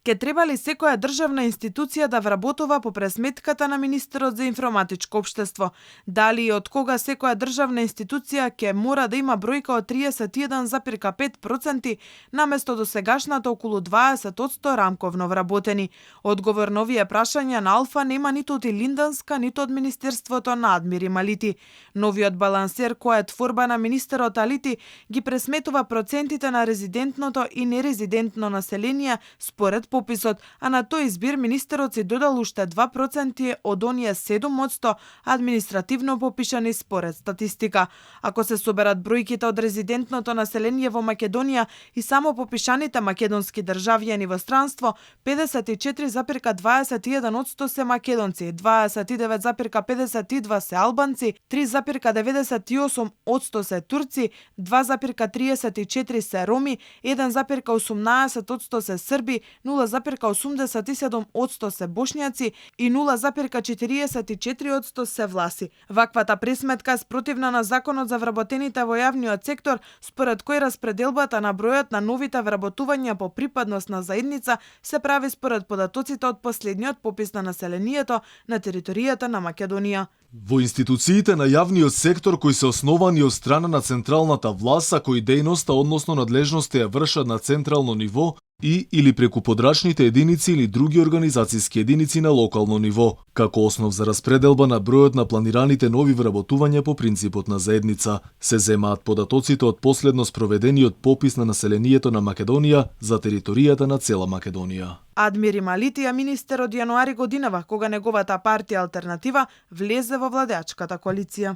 Ке треба ли секоја државна институција да вработува по пресметката на министерот за информатичко општество? Дали и од кога секоја државна институција ќе мора да има бројка од 31,5% наместо досегашната околу 20% рамковно вработени? Одговор на овие прашања на Алфа нема ниту од Илинданска, ниту од Министерството на Адмир Малити. Новиот балансер, која е творба на министерот Алити, ги пресметува процентите на резидентното и нерезидентно население според пописот, а на тој избир министерот си додал уште 2% од оние 7% административно попишани според статистика. Ако се соберат бројките од резидентното население во Македонија и само попишаните македонски државјани во странство, 54,21% се македонци, 29,52% се албанци, 3,98% се турци, 2,34% се роми, 1,18% се срби, 0,87% се бошњаци и 0,44% се власи. Ваквата пресметка е спротивна на Законот за вработените во јавниот сектор, според кој распределбата на бројот на новите вработувања по припадност на заедница се прави според податоците од последниот попис на населението на територијата на Македонија. Во институциите на јавниот сектор кои се основани од страна на централната власт, а кои дејноста односно надлежности ја вршат на централно ниво и или преку подрачните единици или други организацијски единици на локално ниво, како основ за распределба на бројот на планираните нови вработувања по принципот на заедница, се земаат податоците од последно спроведениот попис на населението на Македонија за територијата на цела Македонија. Адмир Малити е министер од јануари годинава, кога неговата партија Алтернатива влезе во владеачката коалиција.